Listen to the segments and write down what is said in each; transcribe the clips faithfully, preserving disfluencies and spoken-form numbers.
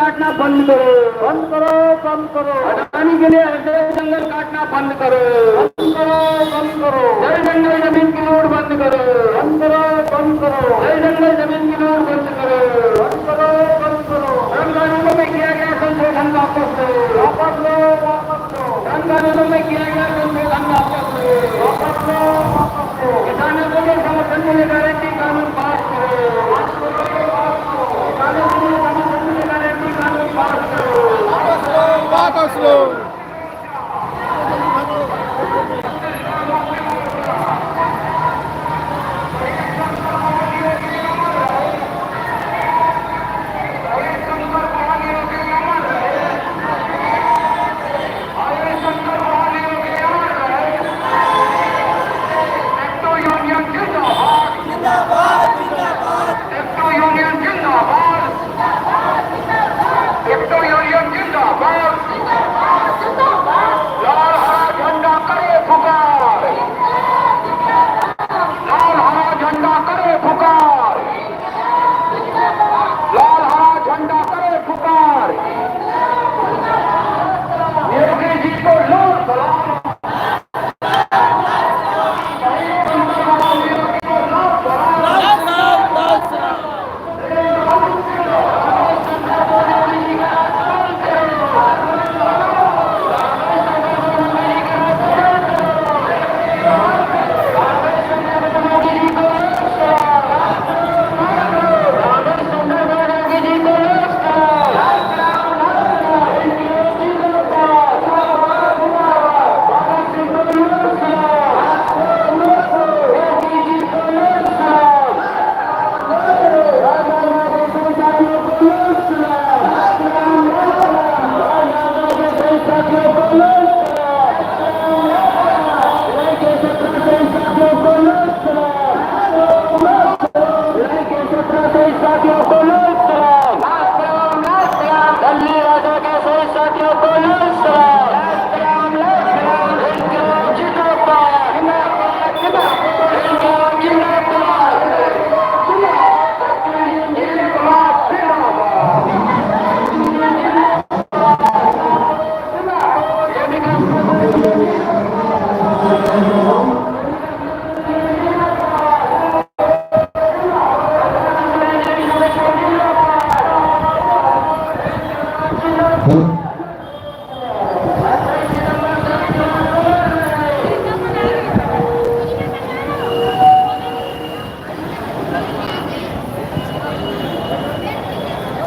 काटना बंद करो। बंद करो, बंद करो। अदानी के लिए अवैध जंगल काटना बंद करो। बंद करो, बंद करो। जल जंगल जमीन की लूट बंद करो। बंद करो, बंद करो। जल जंगल जमीन की लूट बंद करो। बंद करो, बंद करो। श्रम कानूनों में किया गया संशोधन वापस लो। वापस लो, वापस लो। श्रम कानूनों में किया गया संशोधन वापस लो। वापस लो, वापस लो। किसानों के लिए समर्थन मूल्य गारंटी कानून पास करो। वापस लो। जिंदाबाद, जिंदाबाद। जिंदाबाद, जिंदाबाद। यूनियन जिंदाबाद। लाल हरा झंडा करे पुकार। लाल हरा झंडा करे पुकार। लाल हरा झंडा करे पुकार। योगी जी को लाल सलाम।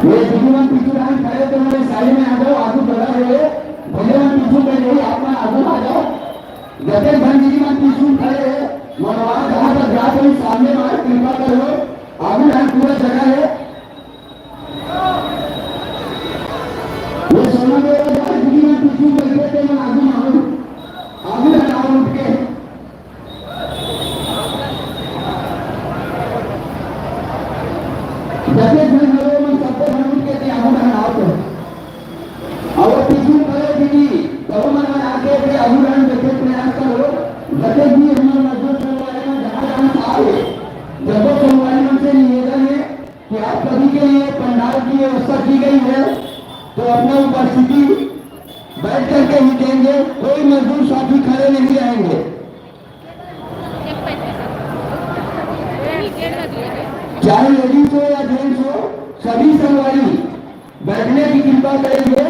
ये श्रीमान पीछू लाइन खड़े तो हमारे साइड में आ जाओ, आगू बड़ा है, भैया पीछू में नहीं, आप ना आगू आ जाओ। जतेक झन जी मन पीछू खड़े हे, मनवा जहाँ तक जात हे, सामने मार कृपा करो, आगू ढाल पूरा जगह हे। ये सोना के वो जहाँ जी मन पीछू बैठे थे, मन आगू मारो, आगू ढाल आओ उठ के। जतेक झन हवे, मन सबके झन उठ के आगू ढाल आओ तो। अउ पीछू करे दीदी, तब मन आके के अगुरान देखे प्रयास करो। जते भी हमर मजदूर संगवारी मन जहाँ जहाँ से आए, जब वो संगवारी मन से निवेदन है कि आप सभी के लिए पंडाल की व्यवस्था की गई है, तो अपना उपस्थिति बैठ करके ही देंगे। कोई मजदूर साथी खड़े नहीं रहेंगे, चाहे लेडीज हो या जेंट्स हो, सभी संगवारी बैठने की कृपा करेंगे।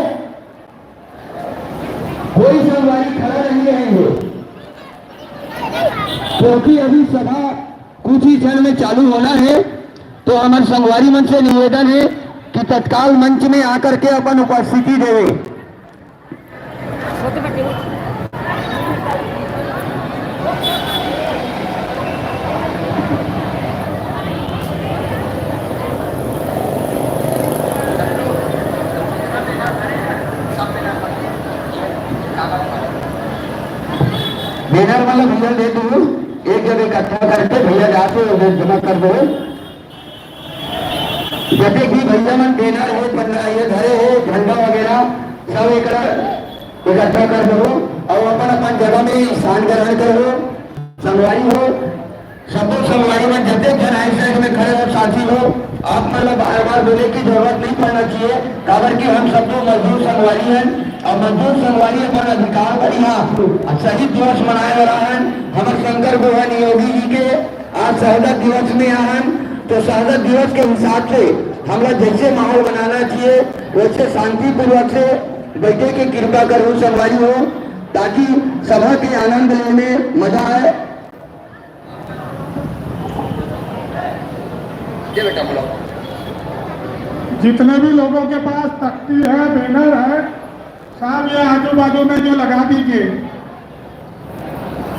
कोई संगवारी खड़ा नहीं रहेंगे, क्योंकि अभी सभा कुछ ही क्षण में चालू होना है, तो हमर संगवारी मन से निवेदन है कि तत्काल मंच में आकर के अपन उपस्थिति देवे। बैनर वाला भैया दे दो, एक जगह इकट्ठा करके भैया जाके उधर जमा कर दो। जते भी भैया मन बैनर हे, पन्ना हे, धरे हे, झंडा वगैरह सब एकरा इकट्ठा कर दो और अपन अपन जगह में स्थान ग्रहण करो। संगवारी हो, सबो संगवारी मन जते झन आए साइड में खड़े हो, साथी हो, आप मन ला बार-बार बोले की जरूरत नहीं पड़ना चाहिए, काबर कि हम सब तो मजदूर संगवारी हन, अउ मजदूर संगवारी अपन अधिकार बर इहाँ शहीद दिवस मनाए वाला हन। हमर शंकर गुहा नियोगी जी के आज शहादत दिवस में आहन, तो शहादत दिवस के हिसाब से हमला जैसे माहौल बनाना चाहिए, वैसे शांतिपूर्वक से बैठे के कृपा करो संगवारी हो, ताकि सभा के आनंद लेने में मजा आए। ये बेटा बोलो। जितने भी लोगों के पास तख्ती है, बैनर है, साहब, ये आजू बाजू में जो लगा दीजिए।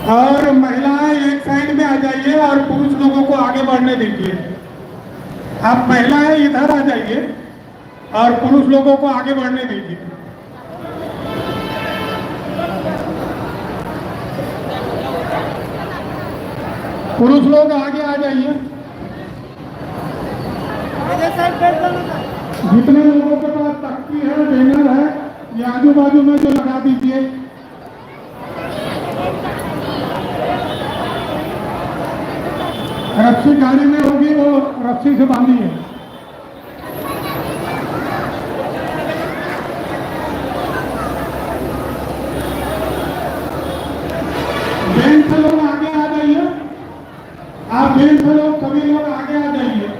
और महिलाएं एक साइड में आ जाइए और पुरुष लोगों को आगे बढ़ने दीजिए। आप महिलाएं इधर आ जाइए और पुरुष लोगों को आगे बढ़ने दीजिए। पुरुष लोग आगे आ जाइए। जितने लोगों के पास तख्ती है, बैनर है, ये आजू बाजू में जो लगा दीजिए। रस्सी गाड़ी में होगी, वो रस्सी से बांधिए। जेंट्स लोग आगे आ जाइए। आप जेंट्स लोग, सभी लोग आगे आ जाइए।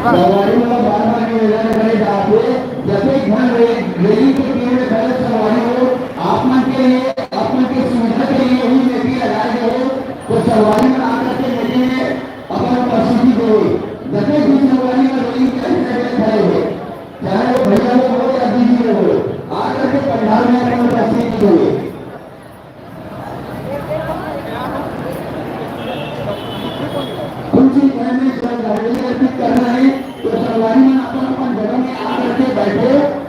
संगवारी मन ला बार-बार निवेदन करे जात हे, जतेक झन रे-, रेलिंग के तीर में खड़े संगवारी हो, आप मन के लिए, आप मन के सुविधा के लिए ही नेटी लगाए गए हो, तो संगवारी मन आकर के नेटी में अपन उपस्थिति देवे। जतेक भी संगवारी मन रेलिंग के अंदर में खड़े हो, चाहे वो भैया लोग हो या दीदी लोग हो, आकर के पंडाल में अपन उपस्थिति देवे। कुछ ही समय में श्रद्धांजलि अर्पित करना है, तो संगवारी मन अपन अपन जगह में आकर के बैठो।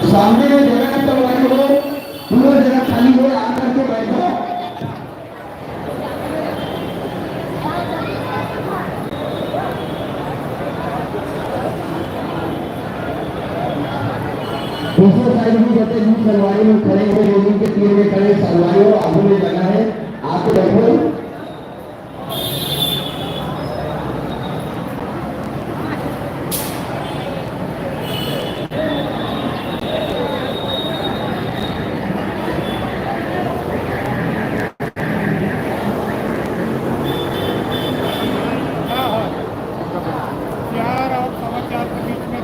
सामने में जगह है, संगवारी हो, पूरा जगह खाली है, आकर के बैठो। दूसरे साइड भी जते भी संगवारी लोग खड़े हैं, रेलिंग के तीर में खड़े संगवारी हो, आगू में जगह है, आप तो बैठो। चार और सवा चार के बीच में।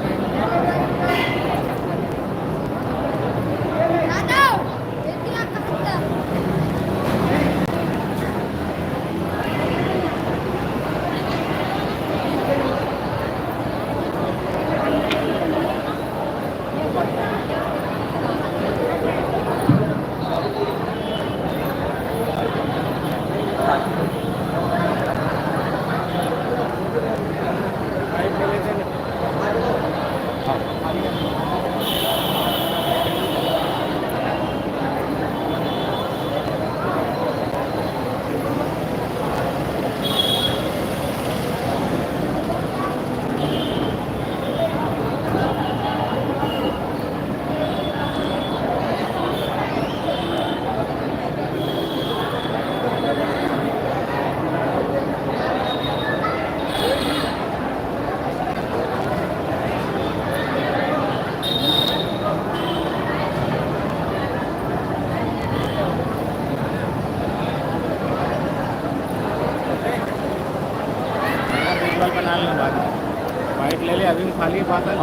बना लेना बाद में। वाइट ले ले, अभी में खाली बात है।